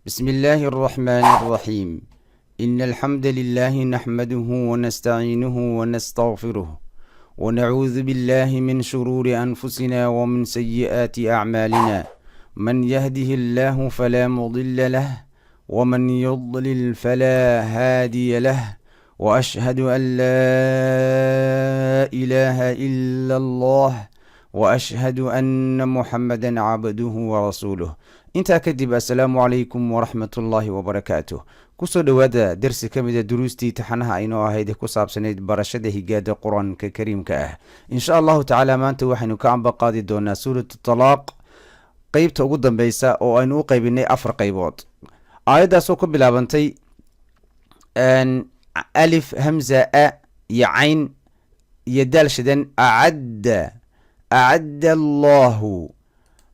بسم الله الرحمن الرحيم. إن الحمد لله نحمده ونستعينه ونستغفره ونعوذ بالله من شرور أنفسنا ومن سيئات أعمالنا. من يهده الله فلا مضل له ومن يضلل فلا هادي له، وأشهد أن لا إله إلا الله وأشهد أن محمدا عبده ورسوله. Intaa kadib, assalaamu calaykum waraxmat ullaahi wabarakaatuh. Kusoo dhowaada dersi ka mida duruustii taxanaha aynoo ahayd ee ku saabsanayd barashada higaada Qur-aanka Kariimka ah. Insha Allahu tacaala, maanta waxaynu ka ambaqaadi doonaa Suuratu Talaaq, qeybta ugu dambeysa oo aynu u qeybinay afar qeybood. Aayaddaasoo ku bilaabantay alif, hamza, a iyo cayn iyo daal shidan. Acadda, acadda Allahu.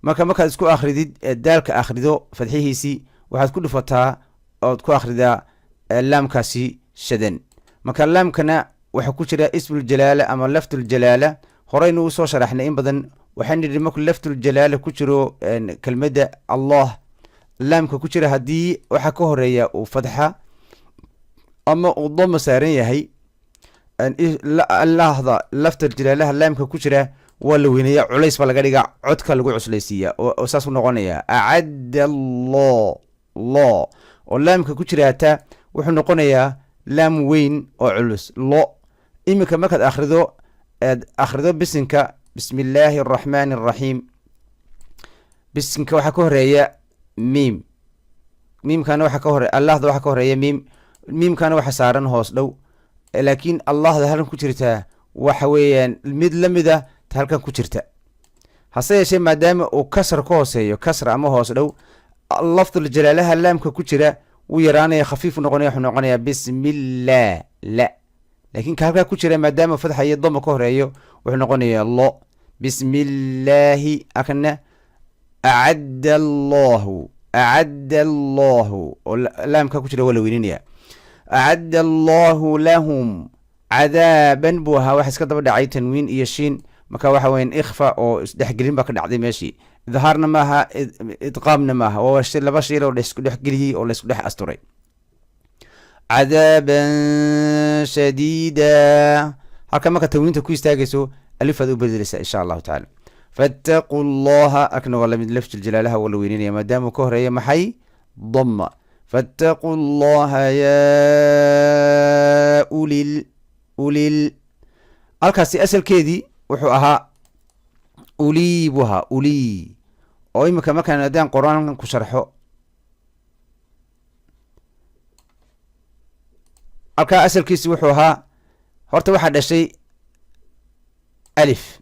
Marka markaad isku akhridid, daalka akhrido fadxihiisii, waxaad ku dhufataa ood ku akhridaa laamkaasi shadan. Marka laamkana waxaa ku jira ismuljalaala ama lafduljalaala. Horeynu usoo sharaxnay in badan. Waxaan nidhi, markuu lafduljalaala ku jiro kelmadda Allah, laamka ku jira haddii waxaa ka horeeya uu fadxa ama uu dama saaran yahay, Allahda lafduljalaalaha laamka ku jira waa la weyneeya, culays baa laga dhigaa, codka lagu cuslaysiiya oo saas u noqonaya acadda allo lo. Oo laamka ku jiraata wuxuu noqonayaa laam weyn oo culus lo. Iminka markaad akhrido, aad akhrido bisinka, bismi illaahi araxmaani araxiim, bisinka waxaa ka horeeya miim. Miimkana waxaa ka hore, Allahda waxaa ka horeeya miim. Miimkana waxa saaran hoos dhow, laakiin Allahda halkan ku jirtaa waxa weeyaan mid lamid a ta halkan ku jirta. Hase yeeshee, maadaama uu kasr ka hooseeyo, kasra ama hoos dhow, lafdul jalaalaha laamka ku jira wuu yaraanaya, khafiif noqonaya, wuxuu noqonayaa bismillah la. Laakiin ka halkaa ku jira, maadaama fatxa iyo dama ka horeeyo, wuxuu noqonayaa lo, bismillaahi. Akna acadda Allahu, acadda Allahu, oo laamka ku jira waa la weyninaya. Acadda Allahu lahum cadaaban buu ahaa. Waxa iska daba dhacay tanwiin iyo shiin. Marka waxa weyan ikhfa oo isdhexgelin baa ka dhacday meeshii. Idhaarna maaha, idqaamna maaha, waa laba shiil oo laisku dhexgeliyey oo laisku dhex asturay. Cadaaban shadiida. Halka marka tanwiinta ku istaagayso, alifaad u bedeleysaa, insha Allahu tacala. Fattaquu Llaha, akna waa lamid, lafjul jalaalaha waa la weynenaya maadaama uu ka horeeya maxay? Dama. Fattaquu Llaha yaa ulil ulil. Halkaasi asalkeedii wuxuu ahaa ulii buu ahaa, ulii. Oo iminka markaan haddaan Qur-aankan ku sharxo, halkaa asalkiisi wuxuu ahaa, horta waxaa dhashay alif.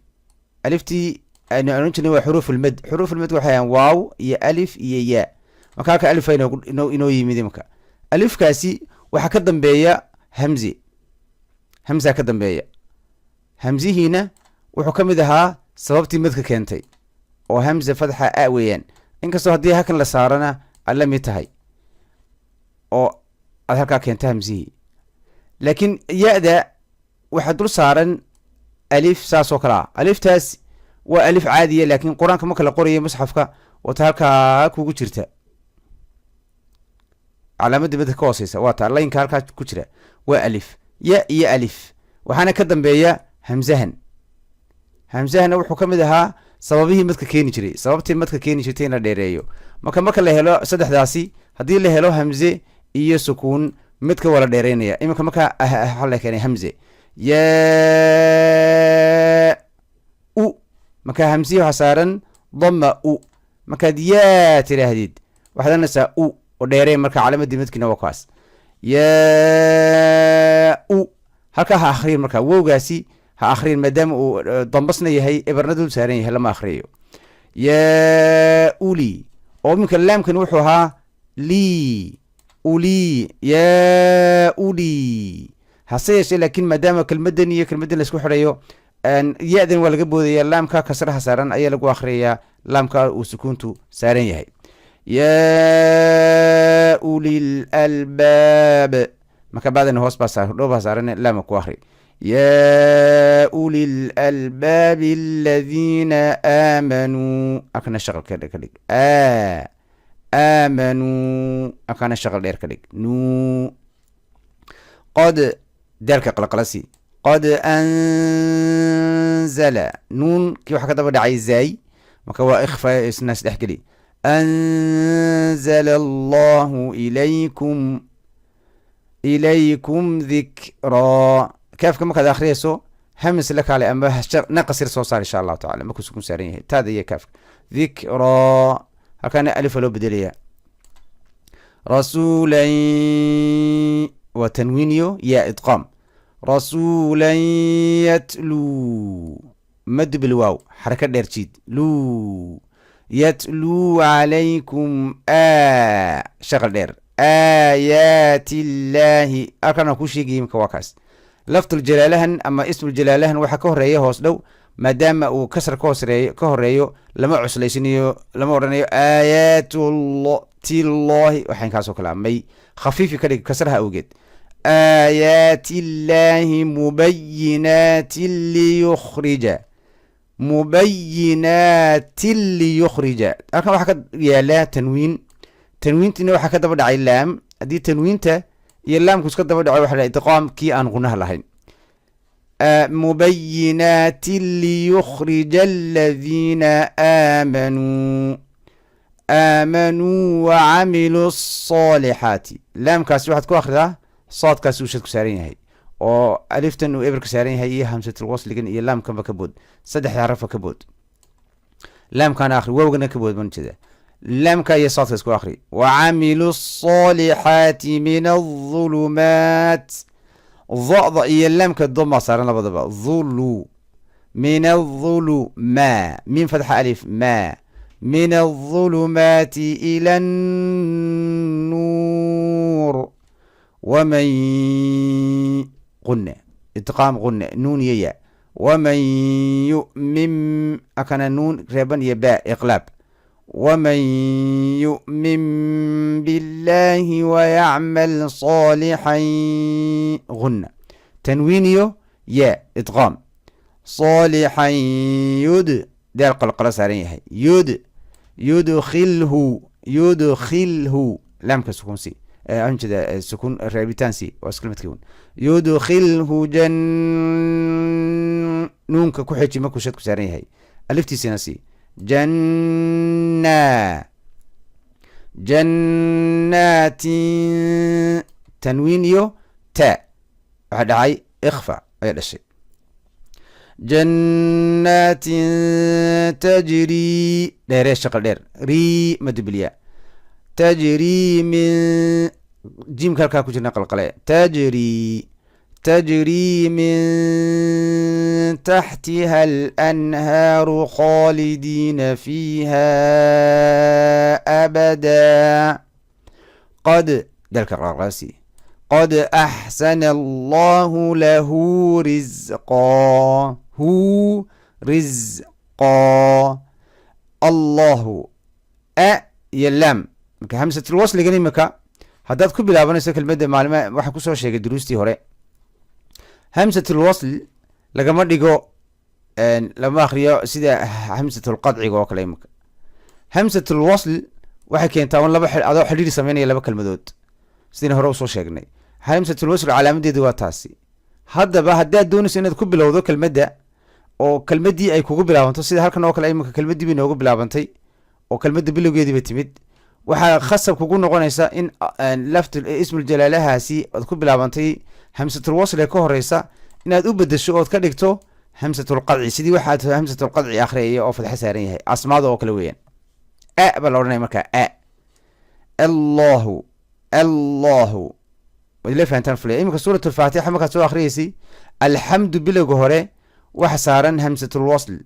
Aliftii aynu oran jirnay waa xuruufulmad. Xuruufulmad waxay ahaan waaw iyo alif iyo yaa. Marka halka alif inoo yimid. Imika alifkaasi waxaa ka dambeeya hamzi, hamzaa ka dambeeya. Hamzihiina wuxuu ka mid ahaa sababtii madka keentay, oo hamza fatxa a weeyaan. Inkastoo haddii halkan la saarana aad la mid tahay oo aad halkaa keento hamzihii, laakiin ya-da waxaa dul saaran alif saas oo kale ah. Aliftaas waa alif caadiya, laakiin Qur-aanka marka la qorayo musxafka, wata halkaa kugu jirta calaamadda madka ka hooseysa, waa ta laynka halkaa ku jira, waa alif ya iyo alif. Waxaana ka dambeeya hamzahan. Hamzahana wuxuu ka mid ahaa sababihii madka keeni jiray, sababtii madka keeni jirtay in la dheereeyo. Marka la helo saddexdaasi, haddii la helo hamze iyo sukuun, midka waa la dheereynaya. Iminka markaa waxaa la keenay hamze yaa u. Marka hamzihi waxaa saaran dama u. Markaad yaa tidhaahdid, waxaad oranaysaa u oo dheeree. Marka calaamadii madkiina waa kaas yaa u. Halkaa ha akhriyin, marka wowgaasi ha akhriyin, maadaama uu dambasna yahay, eberna dul saaran yahay, lama akhriyayo. Yaa uli, oo iminka laamkan wuxuu ahaa lii, uli, yaa uli. Hase yeeshee, laakiin maadaama kelmaddan iyo kelmaddan laisku xidhayo, ya-dan waa laga boodaya, laamka kasraha saaran ayaa lagu akhriyayaa, laamka uu sukuuntu saaran yahay. Yaa ulil albaab. Marka bacdana hoos baa saar, dhow baa saaran, laama ku akhri. Yaa ulil albaabi aladiina aamanuu. Akna shaqal ka dhig a. Aamanuu, akaana shaqal dheer ka dhig. Nuu, qod, daalka qalqalasi. Qad anzala, nuun kii waxaa ka daba dhacay zaay, marka waa ikhfa, isna isdhex geli. Anzala Allahu ilaykum dhikraa. Kaafka markaad akhriyayso, hamis la kaale ama naqasir soo saar, insha Allahu tacala, markuu sukun saaran yahay taada iyo kaafka. Dhikraa, halkaana alifa loo bedelaya. Rasuulan waa tanwiiniyo ya idqaam. Rasuulan yatluu, mad bilwaaw, xaraka dheer jiid. Luu, yatluu calaykum, a shaqal dheer. Aayaati illaahi, halkaan aan kuu sheegayay imika waa kaas. Lafduljalaalahan ama ismuljalaalahan waxaa ka horeeya hoos dhow, maadaama uu kasra ka hoosreeyo, ka horeeyo, lama cuslaysinayo, lama odhanayo aayaattillahi. Waxayn kaasoo kale may khafiifi ka dhig kasraha awgeed. Aayaati illaahi mubayinaatin liyukhrija, mubayinaatin liyukhrija. Halkan waxaa ka yaala tanwiin, tanwiintiina waxaa ka daba dhacay laam. Haddii tanwiinta iyo laamku iska daba dhaco, waxa la idqaam kii aan qunaha lahayn. Mubayinaatin liyukhrija aladiina aamanuu wacamiluu الصaalixaati. Laamkaasi waxaad ku akhridaa saadkaasi uu shad ku saaran yahay, oo aliftan uu eberka saaran yahay iyo hamsatul wasligan iyo laamkanba ka bood, saddexda xarafba ka bood. Laamkaana akhri, waawgana ka bood baan jeeda. Laamka iyo saadka isku akhri. Wacamiluu الصaalixaati min الظulumaat, da'da iyo laamka domaa saaran labadaba. Dhulu, min الظulu ma min fatxa alif ma, min الظulumaati ila الnuur. Waman qunne, idqaam qunne, nuun iyo ya. Waman yu'min, akana nuun reeban iyo ba iqlaab. Waman yu'min biاllahi wayacmal صaalixan, gunna, tanwiin iyo ya idqaam. صaalixan yud, daal qalqalo saaran yahay. Yud, yudkhilhu, yudkhilhu, laamka sukuunsi, aan jeeda sukun reebitaansi, waa isla midkii un. Yudkhilhu jan, nuunka ku xeji markuu shad ku saaran yahay, aliftiisina si. Janna, jannaatin, tanwiin iyo ta, waxaa dhacay ikhfa ayaa dhashay. Jannaatin tajrii, dheeree, shaqal dheer, rii madubilya. Tajrii min, jiimka halkaa ku jirna qalqale. Tajrii min taxtiha alanhaaru khaalidiina fiiha abada. Qad, dalka qalqalasi. Qad axsana Allahu lahu risqaa, hu risqaa. Allahu a iyo laam, marka hamsatul wasligan imika haddaad ku bilaabanayso kelmadda, maalima waxaan kusoo sheegay duruustii hore, hamsatul wasl lagama dhigo, lama akriyo sida hamsatul qadciga oo kale. Imika hamsatul wasl waxay keentaa un laba adoo xidhiiri sameynaya laba kelmadood, sidayna hore usoo sheegnay. Hamsatul wasl calaamadeedu waa taasi. Haddaba haddaad doonayso inaad ku bilowdo kelmadda oo kelmaddii ay kugu bilaabanto, sida halkan oo kale imika kelmaddii bay noogu bilaabantay oo kelmadda bilowgeedii bay timid, waxaa khasab kugu noqonaysa in laft ismul jalaalahaasi aad ku bilaabantay hamsatul wasl ee ka horeysa inaad u bedesho ood ka dhigto hamsatul qadci, sidii waxaad hamsatul qadci akhriyaya oo fadxo saaran yahay, asmaada oo kale weeyaan. A baa la odhanaya markaa, a. Allahu, Allahu, waad ila fahantaan filaya. Iminka suurat alfaatixa markaad soo akhriyeysay, alxamdu bilowga hore waxa saaran hamsatul wasl.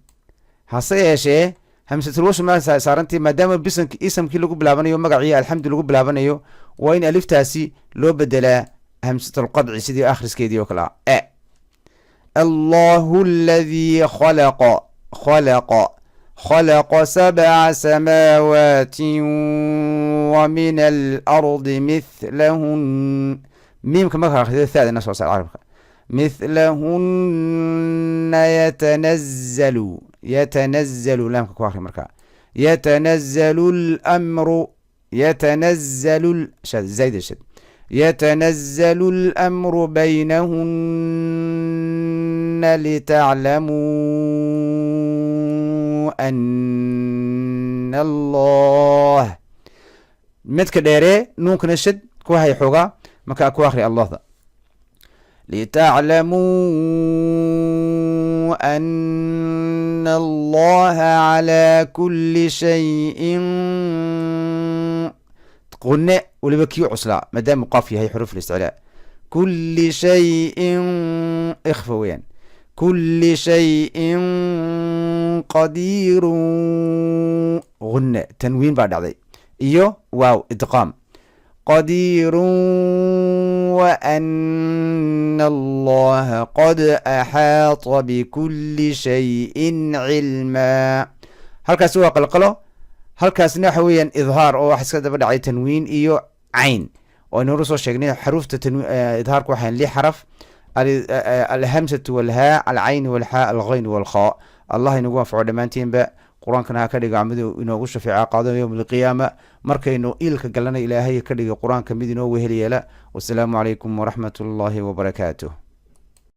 Hase yeeshee hamsatul wasl ma saarantii, maadaama bisank isamkii lagu bilaabanayo, magacii alxamdu lagu bilaabanayo, waa in aliftaasi loo bedelaa hamsatul qadci, sidii akhriskeedii oo kale ah. E Allahu aladii khalaqa, khalaqa, khalaqa sabca samaawaati wa min alardi mithlahun. Miimka marka akhrido, thadana soo saar carabka. Mithlahunna yatanazalu, yatanazalu, laamka ku akhri markaa. Yatanazalu lmru. Yatanazalu shad zaid shad. Yatanazalu lmru baynahuna litaclamuu ana Allah. Midka dheeree, nuunkana shad ku hay xoogaa, markaa ku akri Allahda. Litaclamuu ana Allaha calaa kuli shayin. Qune weliba kii cuslaa, maadaama qaaf yahay xuruuf listiclaa. Kuli shayin ikhfa weeyaan. Kuli shayin qadiirun. Qune tanwiin baa dhacday iyo waaw idqaam. Qadiirun waana Allaha qad axaata bikuli shayin cilmaa. Halkaasi waa qalqalo, halkaasna waxa weeyaan idhaar, oo wax iska daba dhacay tanwiin iyo cayn oo aynu hore soo sheegnay. Xaruufta idhaarku waxaan lix xaraf: alhamsatu walhaa, alcayn walxaa, alghayn walkhaa. Allah inagu anfaco dhammaantiinba. Qur-aankana ha ka dhiga mid inoogu shafeeca qaado yowm alqiyaama. Markaynu iilka galana, Ilaahay ka dhiga Qur-aanka mid inoo wehel yeela. Wasalaamu calaykum waraxmat ullahi wabarakaatuh.